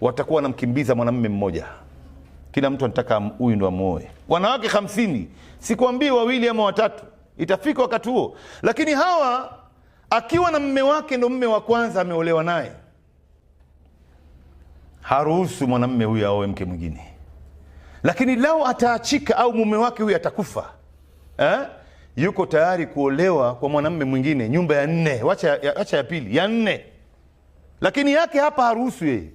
Watakuwa wanamkimbiza mwanamme mmoja, kila mtu anataka huyu ndo amuoe. Wanawake 50, sikwambii wawili ama watatu, itafika wakati huo. Lakini hawa akiwa na mme wake ndo mme wa kwanza ameolewa naye, haruhusu mwanamme huyu aoe mke mwingine. Lakini lao ataachika au mume wake huyu atakufa, eh? Yuko tayari kuolewa kwa mwanamme mwingine, nyumba ya nne, wacha ya pili, ya nne. Lakini yake hapa haruhusu yeye,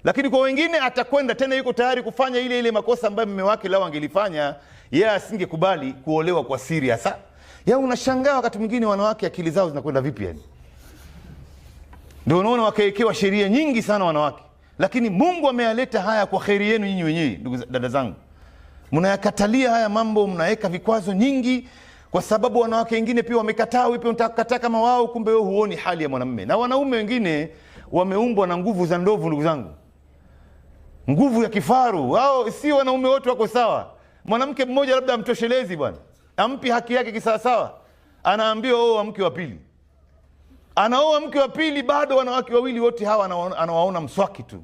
lakini kwa wengine atakwenda tena, yuko tayari kufanya ile ile makosa ambayo mume wake lao angelifanya yeye, asingekubali kuolewa kwa siri. Hasa ya unashangaa wakati mwingine wanawake akili zao zinakwenda vipi yani? Ndio unaona wakawekewa sheria nyingi sana wanawake, lakini Mungu ameyaleta haya kwa kheri yenu nyinyi wenyewe. Ndugu dada zangu, mnayakatalia haya mambo, mnaweka vikwazo nyingi kwa sababu wanawake wengine pia wamekataa. Wewe unataka kukataa kama wao, kumbe wewe huoni hali ya mwanamume. Na wanaume wengine wameumbwa na nguvu za ndovu, ndugu zangu, nguvu ya kifaru. Wao si wanaume wote wako sawa. Mwanamke mmoja labda amtoshelezi bwana, ampi haki yake kisawasawa, anaambiwa oa mke wa pili. Anaoa mke wa pili, bado wanawake wawili wote hawa anawaona mswaki tu.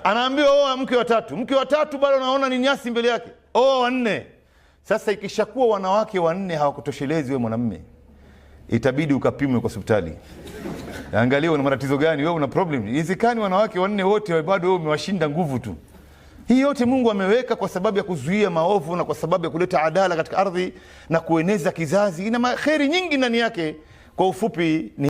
Anaambiwa oa mke wa tatu, mke wa tatu bado anaona ni nyasi mbele yake, oa wa nne. Sasa ikishakuwa wanawake wanne hawakutoshelezi wewe mwanamume, itabidi ukapimwe kwa hospitali, angalia una matatizo gani wewe, una problem. Inawezekani wanawake wanne wote bado wewe umewashinda nguvu tu. Hii yote Mungu ameweka kwa sababu ya kuzuia maovu na kwa sababu ya kuleta adala katika ardhi na kueneza kizazi. Ina kheri nyingi ndani yake. Kwa ufupi ni